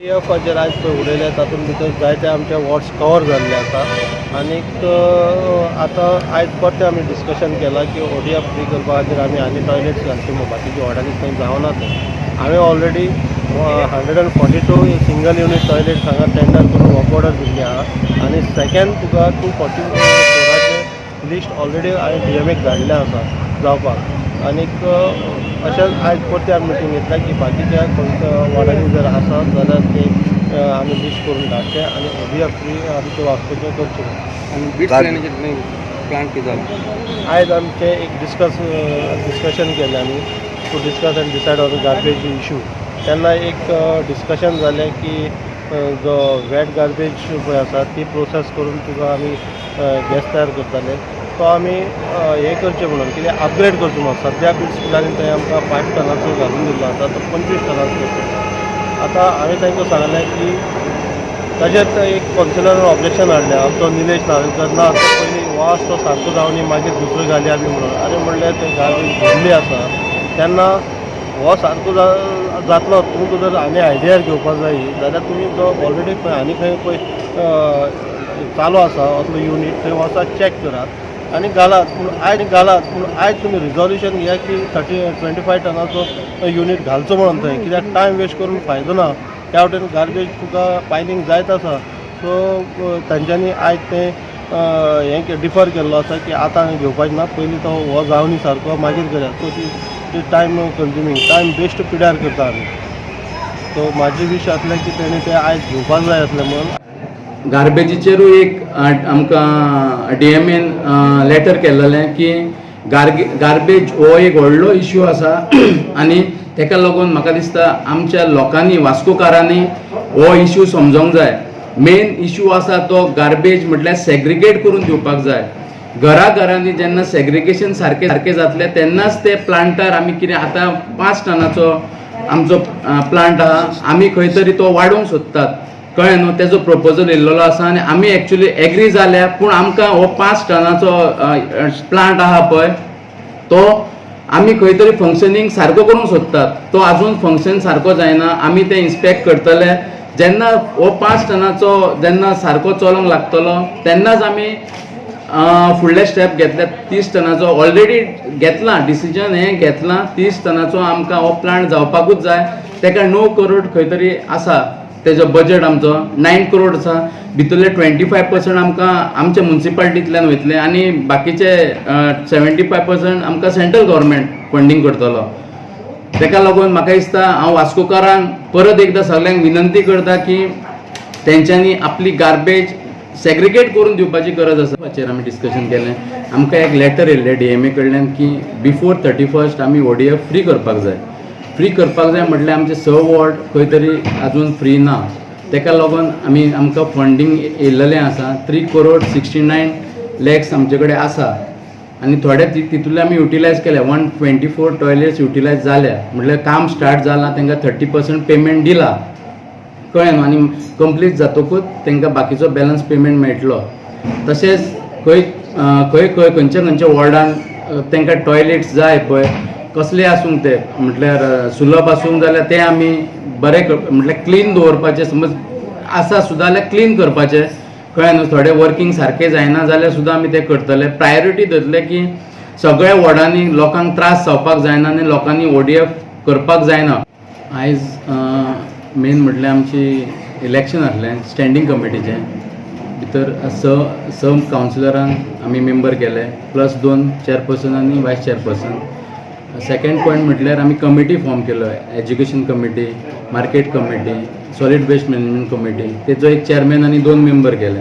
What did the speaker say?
ओडीएफाचेर आयज पळय उलयले, तातूंत भितर जायते आमचे वॉर्ड्स कवर जाल्ले आसा. आनीक आतां आयज परतें आमी डिस्कशन केलां की ओडीएफ फ्री करपा खातीर आमी आनी टॉयलेट्स घालचे म्हूण. बाकीच्या वॉर्डांनी थंय जावना तें. हांवें already 142 single unit toilets हांगा टेंडर करून वर्क ऑर्डर दिल्ली आहा आनी सेकंड तुका 244चे लिस्ट ऑलरेडी हांवें डीएमएक धाडलें आसा जावपाक. आनीक अशेंच आयज परती आमी मिटींग घेतल्या की बाकीच्या खंयच्या वॉर्डांनी जर आसा जाल्यार ते आमी लिस्ट करून धाडचे आनी ओडीएफ फ्री आमचे वास्कोचें करचें. आनी बिट्स पिलानीचेर प्लांट कितें जाला? आयज आमचें एक डिस्कशन केलें आमी to discuss and decide on garbage issue. तेन्ना एक डिस्कशन जालें की जो वेट गार्बेज पळय आसा, ती प्रोसेस करून तुका आमी गॅस तयार करताले, तो आमी हें करचें म्हणून, कित्याक अपग्रेड करचो म्हणून. सद्या बिट्स पिलानी थंय आमकां 5 टनाचो घालून दिल्लो आसा, तो 25 टनाचो करचो. आतां हांवें तांकां सांगलें की ताजेर एक कावन्सिलरान ऑब्जेक्शन हाडलें, आमचो निलेश नार्वेकर. ना, तो पयलीं वास तो सारको जावनी, मागीर दुसरो घालया बी म्हणून. आरे म्हणलें, ते गार्बेज भरली आसा तेन्ना हो सारको जातलो. तुमकां जर आनी आयडिया घेवपा जाय जाल्यार तुमी जो ऑलरेडी खंय आनी खंय पळय चालू आसा असलो युनीट, थंय वचात, चॅक करात आनी घालात. पूण आयज घालात, पूण आयज तुमी रिजोल्युशन घेया की 30, 25 टनाचो युनीट घालचो म्हणून थंय, कित्याक टायम वेस्ट करून फायदो ना. त्या वटेन गार्बेज तुका पायलींग जायत आसा. सो तांच्यांनी आयज तें हें डिफर केल्लो आसा की आतां घेवपाचें ना, पयलीं तो हो जावनी सारको, मागीर करया. सो ती टायम कंज्युमींग, टायम बेस्ट पिड्यार करता आमी. सो म्हाजी विश आसलें की तेणी तें आयज घेवपाक जाय आसलें म्हणून. गार्बेजीचेरूय एक आमकां डीएमएन लेटर केल्लेलें की गार्बेज हो एक व्हडलो इश्यू आसा आनी तेका लागून म्हाका दिसता आमच्या लोकांनी, वास्कोकारांनी हो इश्यू समजोंक जाय. मेन इश्यू आसा तो गार्बेज म्हटल्यार सेग्रिगेट करून दिवपाक जाय. घरा घरांनी जेन्ना सेग्रिगेशन सारकें सारकें जातलें, तेन्नाच ते प्लांटार आमी कितें, आतां 5 टनाचो आमचो प्लांट आहा, आमी खंय तरी तो वाडोवंक सोदतात, कळ्ळें न्हू? तेजो प्रपोजल येयल्लो आसा आनी आमी एक्चुली एग्री जाल्या. पूण आमकां हो 5 टनाचो प्लांट आहा पळय, तो आमी खंय तरी फंक्शनींग सारको करूंक सोदतात, तो अजून फंक्शन सारको जायना. आमी ते इन्स्पेक्ट करतले. जेन्ना हो 5 टनाचो जेन्ना सारको चलोंक लागतलो, तेन्नाच आमी फुडले स्टेप घेतले. 30 टनाचो ऑलरेडी घेतला डिसिजन, हें घेतलां. 30 टनाचो आमकां हो प्लांट जावपाकूच जाय. तेका 9 करोड खंय तरी आसा तेजो बजट. आमचो 9 करोड आसा, भितरले 25% आमकां आमच्या मुन्सिपालिटींतल्यान वयतले आनी बाकीचे 75% आमकां सेंट्रल गव्हर्मेंट फंडींग करतलो. तेका लागून म्हाका दिसता, हांव वास्कोकारांक परत एकदां सगल्यांक विनंती करता की तेंच्यांनी आपली गार्बेज सेग्रिगेट करून दिवपाची गरज आसा. हाचेर आमी डिस्कशन केलें. आमकां एक लेटर येयल्लें डीएमए कडल्यान की बिफोर 31st आमी ओडीएफ फ्री करपाक जाय. फ्री करपाक जाय म्हटल्यार आमचे स वॉर्ड खंय तरी अजून फ्री ना. तेका लागून आमी, आमकां फंडींग येयल्लेलें आसा, 3 करोड 69 लॅक्स आमचे कडेन आसा आनी थोडे तितूंतले आमी युटिलायज केले. 124 टॉयलेट्स युटिलायज जाल्या, म्हटल्यार काम स्टार्ट जालां. तांकां 30% पेमेंट दिला, कळ्ळें न्हू? आनी कंप्लीट जातकूच तांकां बाकीचो बॅलन्स पेमेंट मेळटलो. तशेंच खंय खंय खंय खंयच्या खंयच्या वॉर्डान तांकां टॉयलेट्स जाय पळय, कसले आसूंक ते, म्हटल्यार सुलभ आसूंक जाल्यार ते आमी बरे म्हटल्यार क्लीन दवरपाचे. समज आसा सुद्दां जाल्यार क्लीन करपाचे, कळ्ळें न्हू? थोडे वर्कींग सारकें जायना जाल्यार सुद्दां आमी ते करतले. प्रायोरिटी धरले की सगळ्या वॉर्डांनी लोकांक त्रास जावपाक जायना आनी लोकांनी ओडीएफ करपाक जायना. आयज मेन म्हटल्यार आमची इलेक्शन आसलें स्टँडींग कमिटीचें. भितर स स कावन्सिलरांक आमी मेंबर केले, प्लस दोन चेअरपर्सन आनी वायस चेअरपर्सन. सेकंड पॉयंट म्हटल्यार आमी कमिटी फॉर्म केलो, education committee, market committee, solid waste management committee. तेजो एक चेअरमॅन आनी दोन मेंबर केले.